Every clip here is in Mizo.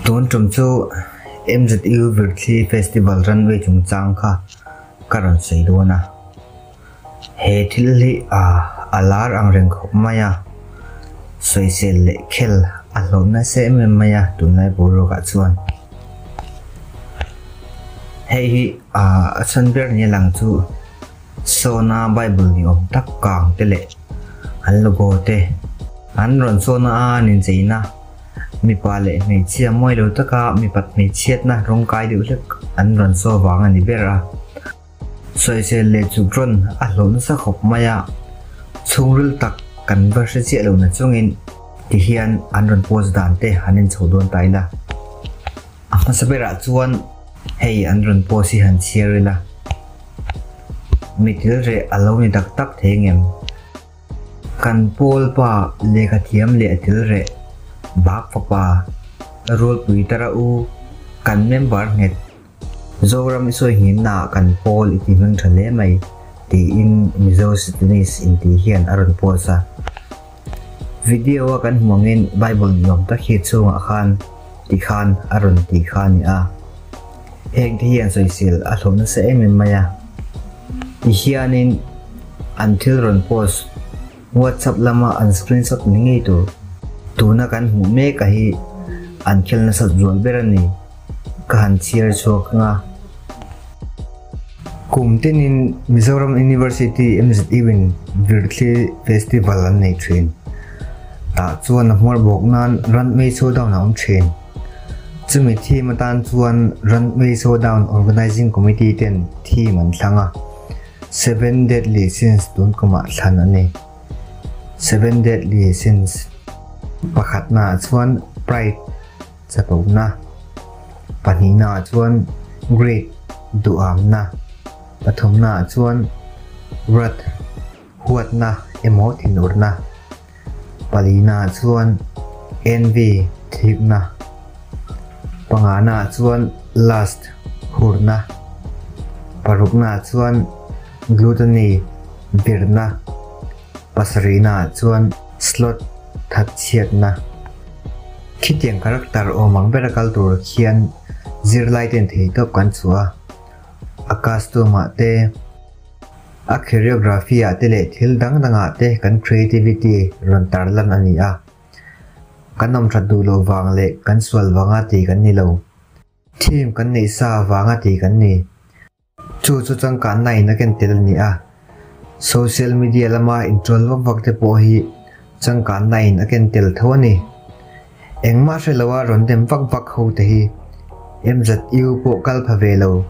Tun tum chu MZU Virthli Festival Runway chungchang kha ka rawn sawi dawn a. He thil hi a lar ang reng khawp mai a, sawisel leh khel a hlawh nasa em em mai a tunlai boruakah chuan. Hei hi a chhan ber nia lang chu Sawna Bible ni awm tak kang te leh an logo te an rawn sawna a an incheina mipa leh hmeichhia mawi lo taka mipat hmeichhiatna rawngkai deuh hlek an rawn saw vang a ni ber a. Sawisel leh chuk rawn a hlawh nasa khawp mai a, chhungril tak kan va hre chiah lo na chungin tihian an rawn post dan te han en chho dawn ta ila. A hmasa berah chuan hei an rawn post hi han chhiar ila, mi thil reh a lo ni tak tak thei ngem? Kan pawl pa lehkha thiam leh thil reh bak fapa Rulpui tara u kan member nghet Zoram i sawi nghinna kan pawl i ti hming tha hle mai tiin Mizo Satanist inti hian a rawn post a. Video a kan hmu angin Bible ni awm tak hi chhungah khan ti khan a rawn ti kha a ni a. Heng te hian sawisel a hlawh nasa em em mai a. Ti hianin an thil rawn post WhatsApp lama an screenshot ni ngei tur tuna kan hmuh mek a hi an khel nasat zual ber a ni. Ka han chhiar chhuak ang a. Kum tinin Mizoram University MZU in Virthli Festival an nei thin. Tah chuan a hmuar bawk nan Runway Showdown a awm thin. Chumi theme atan chuan Runway Showdown Organising Committee ten theme an thlang a, Seven Deadly Sins tun kumah thlan a ni. Seven Deadly Sins pakhatnaah chuan Pride, Chapona, Pahnihnaah chuan Greed, duhamna, pathumnaah chuan Wrath, huatna emaw thinurna, palinaah chuan Envy, thikna, panganaah chuan Lust, hurna, paruknaah chuan Gluttony, virna, pasarihnaah chuan Sloth, thatchhiatna. Khitiang character awm ang bera kal tur khian zirlai ten theihtawp kan chhuah a, a costume ah te, a choreography ah te leh thil dang dang ah te kan creativity rawn tarlan a ni a. Kan awm that duh loh vang leh kan sual vanga ti kan ni lo. Theme kan neih sa vanga ti kan ni. Chu chu changkanna in a ken tel a ni a, social media lama inṭual vak vak te pawh hi changkanna in a ken tel tho a ni. Engmah hre loa rawn dem vak vak ho te hi MZU pawh kal pha ve lo,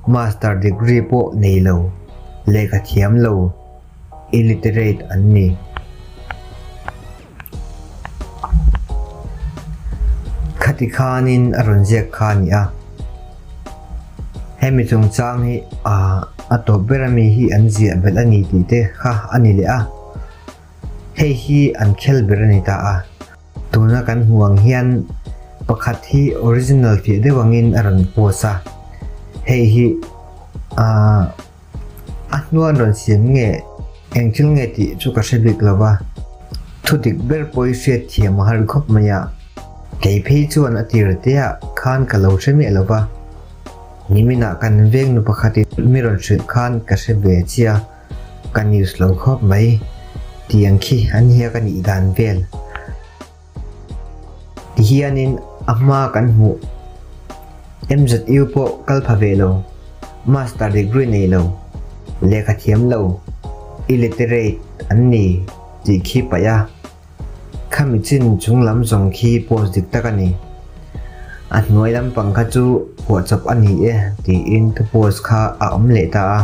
master degree pawh nei lo, lehkha thiam lo, illiterate an ni. Khati khanin a rawn ziak kha a ni a, hemi chungchang hi a tawp ber ami hi an ziah belh a ni tih te kha a ni leh a, hei hi an khel ber a ni ta a, tuna kan hmuh ang hian pakhat hi original fiah deuh angin a rawn post a, hei hi aaa. A hnuan rawn siam nge eng thil nge tih chu ka hre bik lo va, thu dik ber pawh i hriat thiam a har khawp mai a. Kei phei chuan a tir teah khan ka lo hre miah lo va, niminah kan veng nu pakhatin mi rawn hrilh khan ka hre ve chiah, ka news lo khawp mai tih ang khi a nia ka nih dan vel. Tihianin a hma kan hmuh MZU pawh kal pha ve lo, master degree nei lo, lehkha thiam lo, illiterate an ni tih khi paih a, khami chin chung lam zawng khi post dik tak a ni. A hnuai lampang kha chu phuahchawp a ni e tiin thu post kha a awm leh ta a.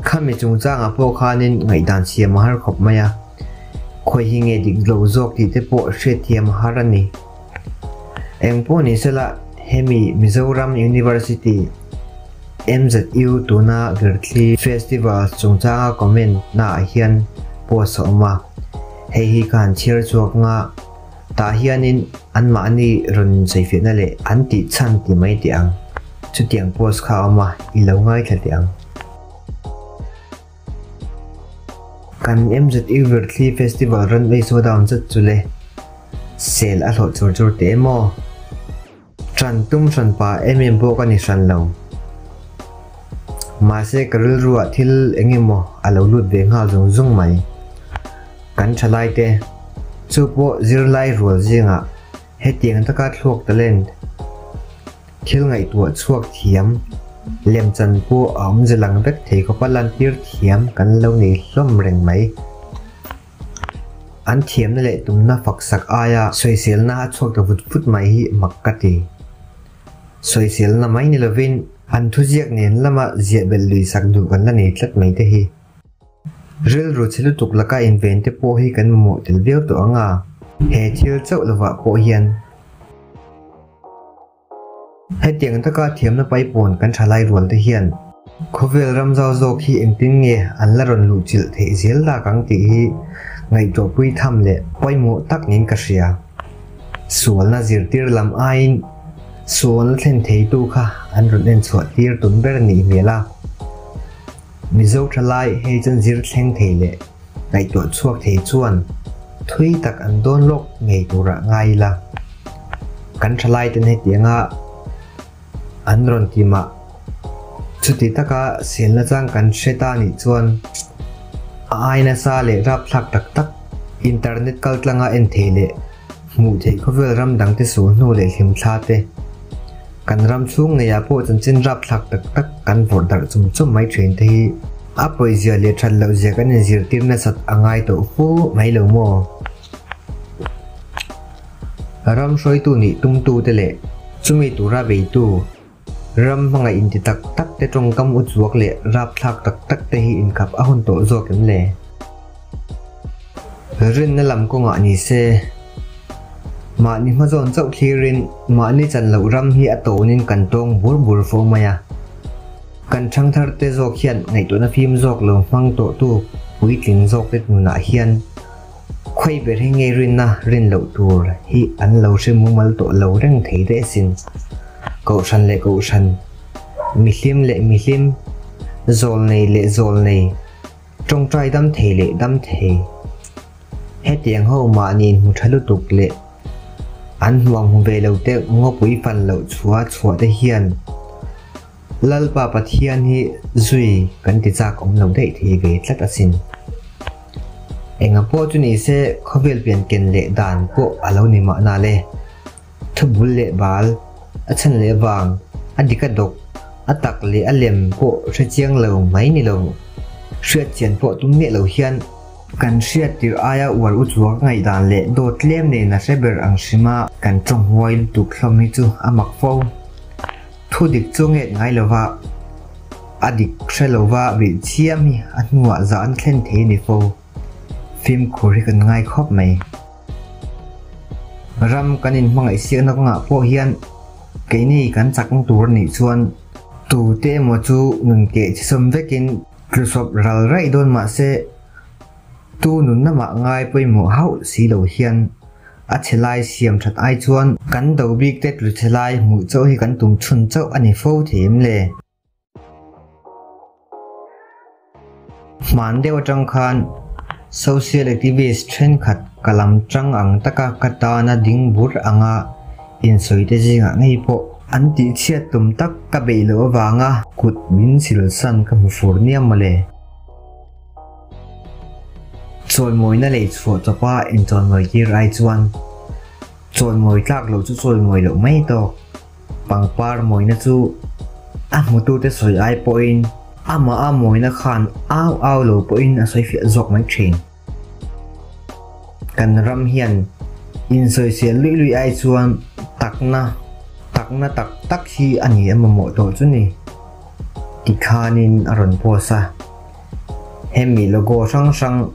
Khami chungchangah pawh khanin ngaihdan siam a har khawp mai a. Khawi hi nge dik lo zawk tih te pawh hriatthiam a har a ni. Eng pawh ni sela hemi Mizoram University, MZU, tuna Virthli Festivals chungchanga comment naah hian post a awm a, hei hi ka han chhiar chhuak nga, tah hianin anmahni rawn insawifiahna leh an tih chhan ti mai teh ang. Chutiang post kha a awm a, i lo ngaithla teh ang. Kan MZU Virthli Festival rawn ei saw down zet chu le, sel a hlawh chur chur teh em aw? Ṭan tum hranpa em em pawh ka ni hran lo. Mahse ka rilruah thil eng emaw a lo lut ve nghal zung zung mai. Kan ṭhalaite, chu pawh zirlai rual zingah hetiang taka thluak talent, thil ngaihtuah chhuak thiam, lemchan pawh a awmze lang vek thei khawpa lantir thiam kan lo nei hlawm reng mai. An thiamna leh tumna faksak aia sawiselna a chhuak ta vut vut mai hi mak ka ti. Sawiselna mai ni lovin an thuziak nen lama ziah belh lui sak duh kan la nei tlat mai te hi. Rilru chhe lutuk laka inven te pawh hi kan mamawh tel viau tawh ang a, he thil chauh lovah pawh hian. Hetiang taka thiamna paipawn kan thalai rual te hian khawvel ram zau zawk hi engtin nge an la rawn luhchilh theih zel dak ang tih hi ngaihtuahpui tham leh pawimawh tak niin ka hria. Sualna zirtir lam aiin sualna thlen theitu kha an rawn en chhuah tir tum ber nih hmel a. Mizo thalai hei chuan zir thleng thei leh ngaihtuah chhuak thei chuan thui tak an dawn lawk ngei turah ngai ila. Kan thalai ten hetianga an rawn ti mah. Chuti taka selna chang kan hre ta nih chuan a ai nasa leh rapthlak tak tak internet kaltlanga en thei leh hmuh theih khawvel ram dangte sul hnu leh hlimthla te kan ram chhung ngeiah pawh chanchin rapthlak tak tak kan vawrh darh chum chum mai thin te hi a pawizia leh that loh zia kan inzirtir nasat a ngai tawh fu mai lo maw? Ram hruaitu nih tumtute leh chumi tura beitu ram hmangaih inti tak tak te tawngkam uchuak leh rapthlak tak tak te hi inkhap a hun tawh zawk em le? Rinna lam kawngah ni se, mahni hmazawn chauh thlirin mahni chan loh ram hi a tawnin kan tawng bur bur fo mai a. Kan thangthar te zawk hian ngaihtuahna fim zawk lo hmang tawhtu puitling zawk te nunah hian Khawi ber hi ngei rinna rin loh tur hi an lo hre mumal tawh lo reng thei daih asin. Kohhran leh kohhran, mihlim leh mihlim, zawlnei leh zawlnei, tawngtai dam thei leh dam thei. Hetiang ho mahni inhmu tha lutuk leh an hmuang hmu ve lo te ngawpui fan loh chhuah chhuah te hian Lalpa Pathian hi zui kan ti chak awm lo daih thei ve tlat asin. Enga pawh chu ni se khawvel pian ken leh dan pawh a lo ni mahna le. Thubul leh bal, a chhan leh vang, a dik a dawk, a tak leh a lem pawh hre chiang lo mai ni lo. Hriat chian pawh tum miah lo hian kan hriat tirh aia uar u chuak ngaihdan leh dawt tlem nen a hre ber ang hrima kan tawng huai lutuk hlawm hi chu a mak fo. Thu dik chu nget ngai lova, a dik hre lova bih chiam hi a hnuah zah an thlen thei a ni fo. Fimkhur hi kan ngai khawp mai. Ram kan inhmangaih siakna kawngah pawh hian keini kan chakna tur a nih chuan tute emaw chu nun keh chhisawm vekin tlusawp ral raih dawn mah se tu nunna mah ngai pawimawh hauh si lo hian A chhe lai siam that ai chuan kan do bik te tlu chhe lai hmuh chauh hi kan tum chhun chauh a ni fo thei em le? Hman deuh atang khan social activist thenkhat ka lam tang ang taka ka tana ding bur anga insawi te zingah ngei pawh an tihchhiat tum tak ka beih loh avanga kut min silsan ka hmu fur niam mawle. Chawimawina lei chhuah chawpa inchawnmawi tir ai chuan chawimawi tlak loh chu chawimawi loh mai tawk. Pangpar mawina chu a hmutute sawi ai pawhin amah a mawina khan au au lo pawhin a sawi fiah zawk mai thin. Kan ram hian insawisel luih luih ai chuan takna takna tak tak hi a ni a mamawh tawh chu ni. Tikhanin a rawn post a. Hemi logo hrang hrang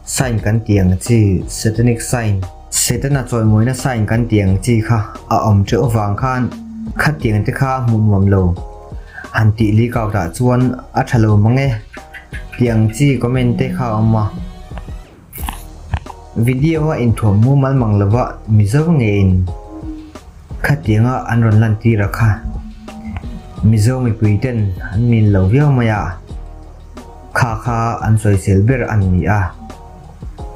sign kan tih ang chi satanic sign, Setana chawimawina sign kan tih ang chi kha a awm teuh avang khan khatiang te kha hmuh nuam lo han tih leak out ah chuan a tha lo mang e tih ang chi comment te kha a awm a. Video a inthuam mumal mang lova Mizo ngeiin khatianga an rawn lantir a kha. Mizo mipui ten an min lo viau mai a, kha kha an sawisel ber an ni a.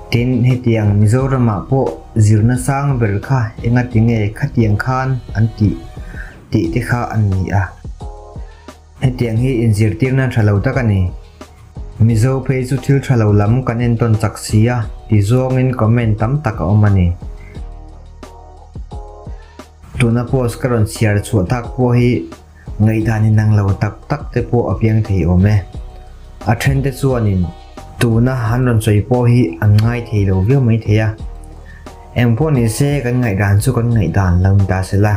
Tin, hetiang Mizoramah pawh zirna sang ber kha enga tinge khatiang khan an tih? tih te kha an ni a. Hetiang hi inzirtirna tha lo tak a ni. Mizo phei chu thil tha lo lam kan entawn chak si a ti zawngin comment tam tak a awm a ni. Tuna post ka rawn chhiar chhuah tak pawh hi Ngaihdan inang lo tak tak te pawh a piang thei awm e. A then te chuanin tuna an rawn sawi pawh hi an ngai thei lo viau mai thei a. Engpawh ni se kan ngaihdan chu kan ngaihdan lo ni ta se la.